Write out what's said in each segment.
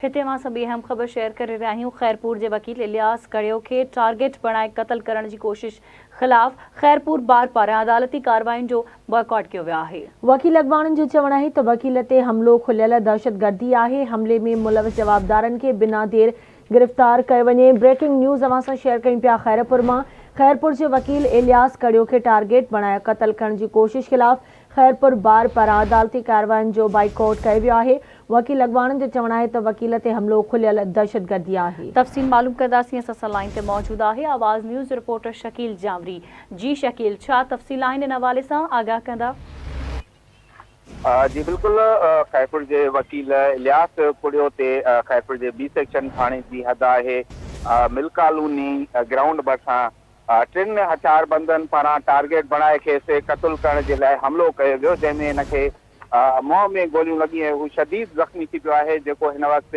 هتي اوهان سان ٻي اهم خبر شيئر ڪري رهيا آهيون، خيرپور جي وڪيل الياس ڪڙيو کي ٽارگيٽ بڻائي قتل ڪرڻ جي ڪوشش خلاف خيرپور بار پاران عدالتي ڪارروائين جو بائيڪاٽ ڪيو ويو آهي. وڪيل اڳواڻن جو چوڻ آهي ته وڪيل تي حملو کليل دهشتگردي آهي، حملي ۾ ملوث جوابدارن کي بنا دير گرفتار ڪيو وڃي. بريڪنگ نيوز اوهان سان شيئر ڪيون پيا خيرپور مان، خيرپور جي وڪيل الياس ڪڙيو کي ٽارگيٽ بڻائي قتل ڪرڻ جي ڪوشش خلاف خيرپور بار پاران عدالتي ڪاررواين جو بائيڪاٽ ڪيو ويو آهي، وڪيل اڳواڻن جو چوڻ آهي ته وڪيل تي حملو کليل دهشتگردي آهي. تفصيل معلوم ڪنداسين، اسان سان لائين تي موجود آهي آواز نيوز رپورٽر شڪيل جانوري. جي شڪيل ڇا تفصيل آهن ان حوالي سان آگاهه ڪندا. جي بلڪل خيرپور جي وڪيل الياس ڪڙيو تي خيرپور جي بي سيڪشن ٿاڻي جي حد آهي مل ڪالوني گرائونڊ ڀرسان ٽن هٿياربندن پاران ٽارگيٽ بڻائي کيس قتل ڪرڻ جي لاء حملو ڪيو ويو، جنهن ۾ هن کي منهن ۾ گوليون لڳي ۽ هو شديد زخمي ٿي پيو آهي، جيڪو هن وقت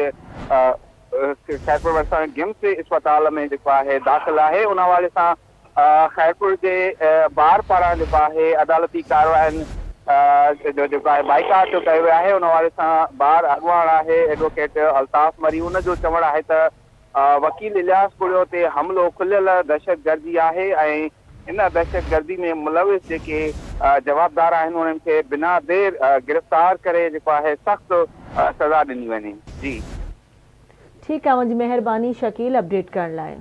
خيرپور ڀرسان گمس اسپتال ۾ جيڪو آهي داخل آهي. ان حوالي سان خيرپور جي بار پاران جيڪو آهي عدالتي ڪاررواين جو جيڪو آهي بائيڪاٽ ڪيو ويو آهي. ان حوالي سان بار اڳواڻ آهي ايڊووڪيٽ الطاف مري، ان جو چوڻ آهي ته وڪيل الياس ڪڙيو تي حملو کليل دهشتگردي آهي ۽ ان دهشتگردي ۾ ملوث جيڪي جوابدار آهن انهن کي بنا دير گرفتار ڪري جيڪو آهي سخت سزا ڏني وڃي. جي. ٺيڪ آ اوهان جي مهرباني شڪيل اپڊيٽ ڪرڻ لاء.